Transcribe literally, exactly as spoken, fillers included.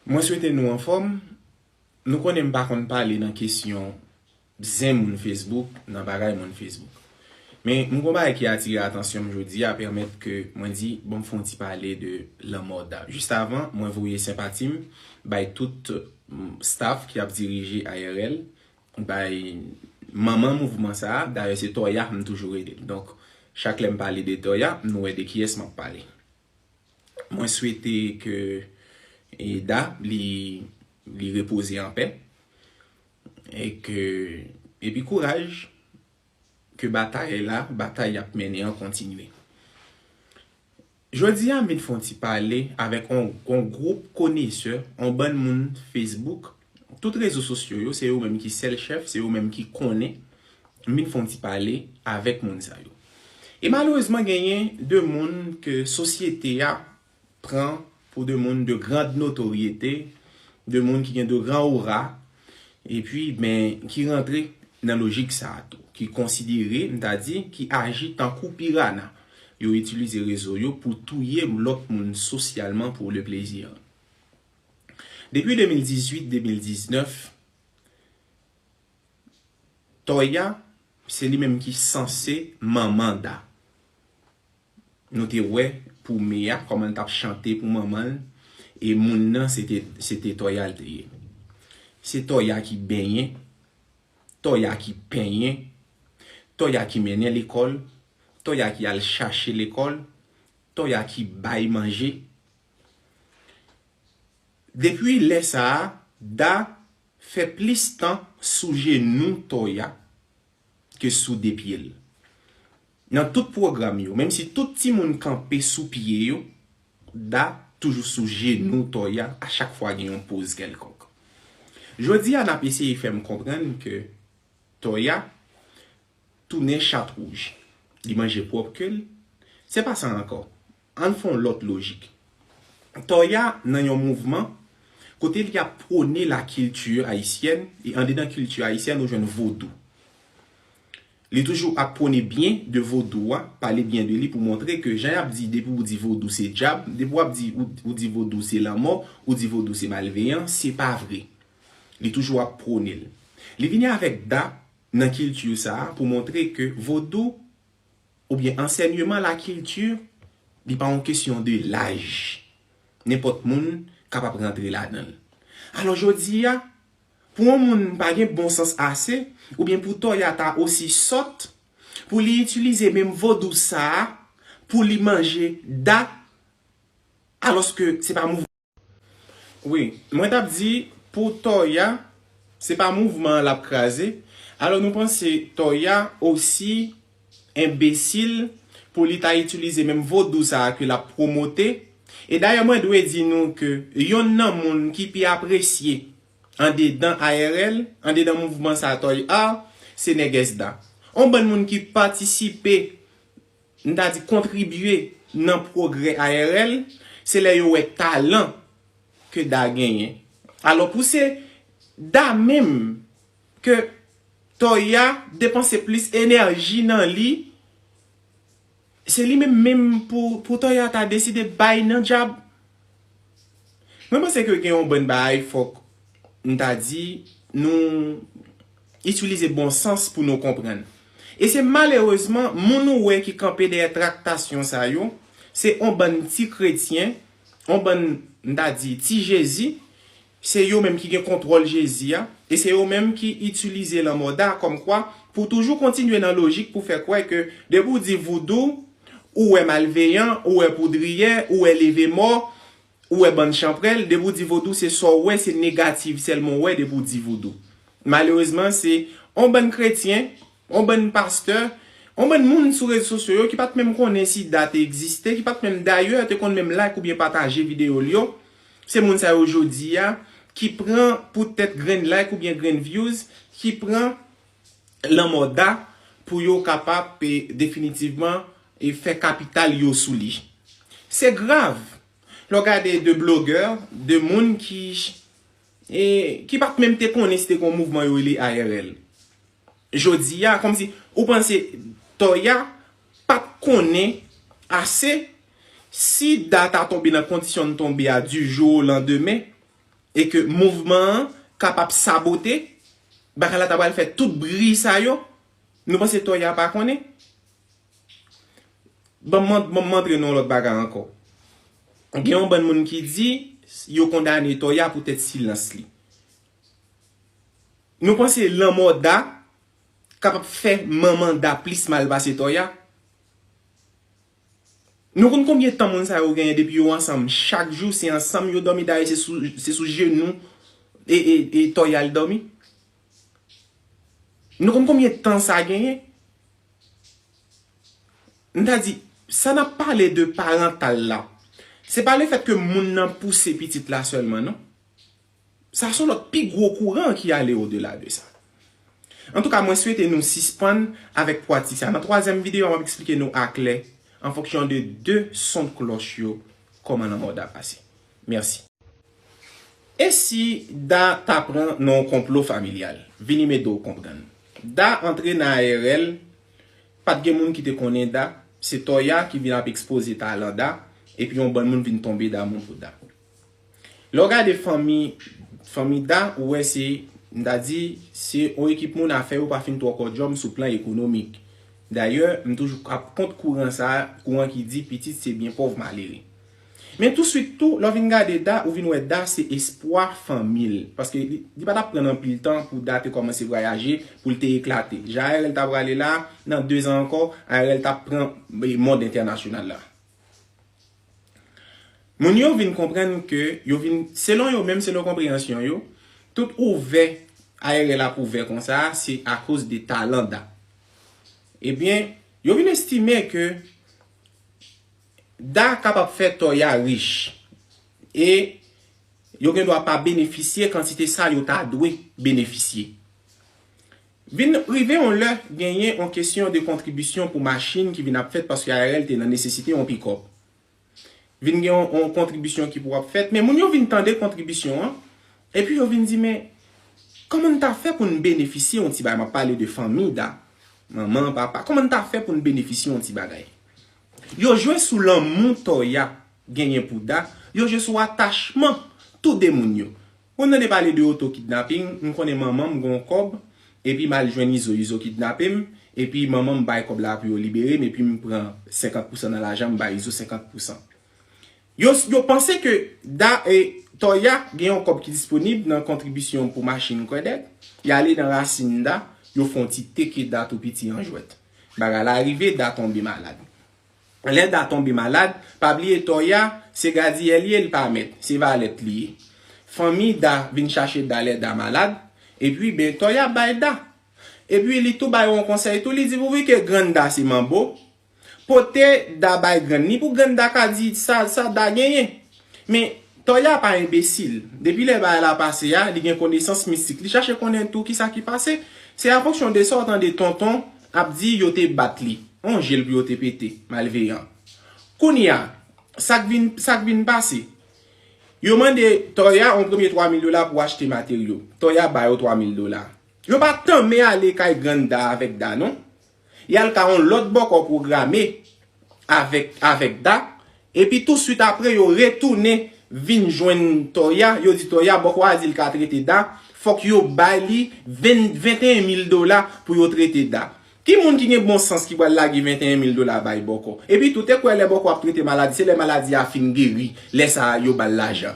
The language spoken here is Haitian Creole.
Mwen swete nou anfòm. Nou konnen m pa konn pale nan kesyon zen moun Facebook, nan bagay moun Facebook. Men m gon bagay ki atire atansyon m jodi a, pèmèt ke mwen di, bon, m fè yon ti pale de lanmò Da. Jis avan, mwen voye senpati m bay tout, mm, staff ki ap dirije I R L, bay manman mouvman sa a. Dayè, se Toya m toujou rele l. Donk, chak lè m pale de Toya, nou wè de kiyès m ap pale. Mwen swete ke, e, Da, li, li repoze an pè. E ke, epi kouraj, ke batay la, batay y ap mennen an kontinye. Jodi a, m vin fè yon ti pale avèk yon, yon gwoup konesè, yon bann moun Facebook, tout rezo sosyo yo, se yo menm ki sèl chèf, se yo menm ki konnen. M vin fè yon ti pale avèk moun sa yo. E malerezman, genyen de moun ke sosyete a pran pou de moun de grand notoriete, de moun ki gen de gran ora, epi, men, ki rantre nan lojik sa a tou, ki konsidere, m ta di, ki aji tankou pirana. Yo itilize rezo yo pou touye lòt moun sosyalman pou le plezi. Depi de mil dizuit, de mil diznèf, Toya, se li menm ki sanse manman Da. Nou te wè pou Me a, kòman l t ap chante pou manman l, e moun nan se te, se te Toya l te ye. Se Toya ki benyen, Toya ki penyen, Toya ki mennen lekòl, Toya ki al chache lekòl, Toya ki bay manje. Depi lè sa a, Da fè plis tan sou jenou Toya ke sou de pye l. Nan tout pwogram yo, menm si tout timoun kanpe sou pye yo, Da toujou sou jenou Toya a chak fwa gen yon poz kèlkonk. Jodi a, n ap eseye fè m konprann ke Toya tounen chat wouj. Li manje pwòp ke l. Se pa sa ankò. Ann fè yon lòt lojik. Toya nan yon mouvman kote li ap pwone la kilti ayisyèn, e andedan kilti ayisyèn, ou jwenn vodou. Li toujou ap pwone byen de vodou a, pale byen de li pou montre ke jan y ap di, depi ou di vodou se dyab, depi w ap di, ou, ou di vodou se lanmò, ou di vodou se malveyan, se pa vre. Li toujou ap pwone l. Li vini avèk Da nan kilti sa a pou montre ke vodou oubyen ansèyman lakilti, li pa yon kesyon de laj. Nenpòt moun kapab rantre ladan l. Alò, jodi a, pou yon moun pa gen bon sans ase, oubyen pou Toya ta osi sòt, pou li itilize menm vodou sa a, pou li manje Da, alòske se pa mouvman. Wi, mwen t ap di, pou Toya, se pa mouvman an l ap kraze. Alò, nou panse Toya osi enbesil pou li ta itilize menm vodou sa a ke l ap pwomote. E dayè, mwen dwe di nou ke yonn nan moun ki pi apresye andedan I R L, andedan mouvman sa a, Toy Art, se Nègès Da. On bann moun ki patisipe, m ta di, kontribye nan pwogrè I R L, se lè yo wè talan ke Da genyen. Alò, pou se Da menm ke Toya depanse plis enèji nan li, se li menm menm pou, pou Toya ta deside bay nan dyab. Mwen panse ke gen yon bann bagay fòk m ta di nou itilize bon sans pou nou konprann. E se malerezman moun ou wè ki kanpe dèyè traktasyon sa yo, se on bann ti kretyen, on bann, m ta di, ti Jezi, se yo menm ki gen kontwòl Jezi a, e se yo menm ki itilize lanmò Da kòmkwa pou toujou kontinye nan lojik pou fè kwè ke depi w di voudou, ou wè malveyan, ou wè poudriyè, ou wè leve mò, ou wè bann chanprèl, depi w di vodou, se sa w wè, se negatif sèlman w wè depi w di vodou. Malerezman, se on bann kretyen, on bann pastè, on bann moun sou rezo sosyo yo ki pa t menm konnen si Da te egziste, ki pa t menm dayè te konn menm like oubyen pataje videyo l yo. Se moun sa yo jodi a ki pran poutèt grenn like oubyen grenn views, ki pran lanmò Da pou yo kapab, e, definitivman, e, fè kapital yo sou li. Se grav. Lè w gade de blogè, de moun ki, e, ki pa t menm te konnen si te gen yon mouvman yo rele I R L. Jodi a, kòmsi ou panse Toya pa t konnen ase si Da ta tonbe nan kondisyon l tonbe a du jour au lendemain, e ke mouvman an kapab sabote, bagay la ta pral fè tout bri sa yo, nou panse Toya pa konnen? Ban m ban m montre nou yon lòt bagay ankò. Gen yon bann moun ki di yo kondane Toya poutèt silans li. Nou panse lanmò Da kapab fè manman Da plis mal pase Toya? Nou konn konbyen tan moun sa yo genyen depi yo ansanm? Chak jou se ansanm yo dòmi, dayè se sou, se sou jenou e, e, e Toya l dòmi. Nou konn konbyen tan sa genyen? M ta di, sa n ap pale de parantal la, se pa lefèt ke moun nan pouse pitit la sèlman, non. Sa se yon lòt pi gwo kouran ki ale odela de sa. Antouka, mwen swete nou sispann avèk pratik sa. Nan twazyèm videyo a, m ap eksplike nou aklè, an fonksyon de de son klòch yo, kòman lanmò Da pase. Mèsi. E si Da ta pran nan yon konplo familyal? Vini m ede w konprann. Da antre nan A R L, pa t gen moun ki te konnen Da, se Toya ki vin ap ekspoze talan Da, epi yon bann moun vin tonbe damou pou Da. Lè w gade fanmi, fanmi Da, ou wè se, m ta di, se yon ekip moun afè yo pa fin twò kòdjòm sou plan ekonomik. Dayè, m toujou ap kont kouran sa a, kouran ki di pitit se byen pòv malere. Men touswit tou, lè w vin gade Da, ou vin wè Da se espwa fanmi l. Paske li, li pa t ap pran anpil tan pou Da te kòmanse vwayaje, pou l te eklate. Jan A R L ta prale la, nan de zan ankò, A R L t ap pran, e, mond entènasyonal la. Moun yo vin konprann ke yo vin, selon yo menm, selon konpreyansyon yo, tout ouvè A R L ap ouvè konsa a, se akoz de talan Da. Ebyen, yo vin estime ke Da kapab fè Toya rich. E yo gen dwa pa benefisye kantite sa yo ta dwe benefisye. Vin rive yon lè, genyen yon kesyon de kontribisyon pou machin ki vin ap fèt paske A R L te nan nesesite yon pikòp. Vin gen yon, yon kontribisyon ki pou ap fèt, men moun yo vin tande kontribisyon an, epi yo vin di, men, kòman n ta fè pou n benefisye yon ti bagay? M ap pale de fanmi Da, manman, papa. Kòman n ta fè pou n benefisye yon ti bagay? Yo jwe sou lanmou Toya genyen pou Da, yo jwe sou atachman tou de moun yo. Ou tande pale de oto kidnaping, m konnen manman m gen yon kòb, epi m al jwenn Izo, Izo kidnape m, epi manman m bay kòb la pou yo libere m, epi m pran senkant pousan nan lajan, m bay Izo senkant pousan. Yo, yo panse ke Da, e, Toya gen yon kòb ki disponib nan kontribisyon pou machin Credit, y ale nan rasin Da, yo fè yon ti teke Da tou piti an jwèt. Bagay la rive, Da tonbe malad. Lè Da tonbe malad, pa bliye Toya, se gadiyè li ye, li pa mèt, se valèt li ye. Fanmi Da vin chache Da lè Da malad, epi ben Toya bay Da. Epi li tou bay yon konsèy tou, li di pouvi ke grann Da se manbo, pote Da bay grann li pou grann Da ka di sa, sa Da genyen. Men Toya pa enbesil. Depi lè bagay la pase a, li gen konesans mistik. Li chache konnen tou kisa ki pase. Se an fonksyon de sa w tande tonton ap di yo te bat li. On je l pou yo te pete, malveyan. Kounye a, sa k vin, sa k vin pase? Yo mande Toya yon premye twa mil dola pou achte materyo. Toya ba yo twa mil dola. Yo pa tanmen ale kay grann Da avèk Da, non. Y al ka yon lòt bòkò pwograme avèk, avèk Da, epi touswit apre yo retounen vin jwenn Toya, yo di Toya, bòkò a di l ka trete Da, fòk yo bay li ven, venteyen mil dola pou yo trete Da. Ki moun ki gen bon sans ki pral lage venteyen mil dola bay bòkò? Epi tou, te kwè lè bòkò ap trete maladi, se lè maladi a fin geri, lè sa a yo ba l lajan.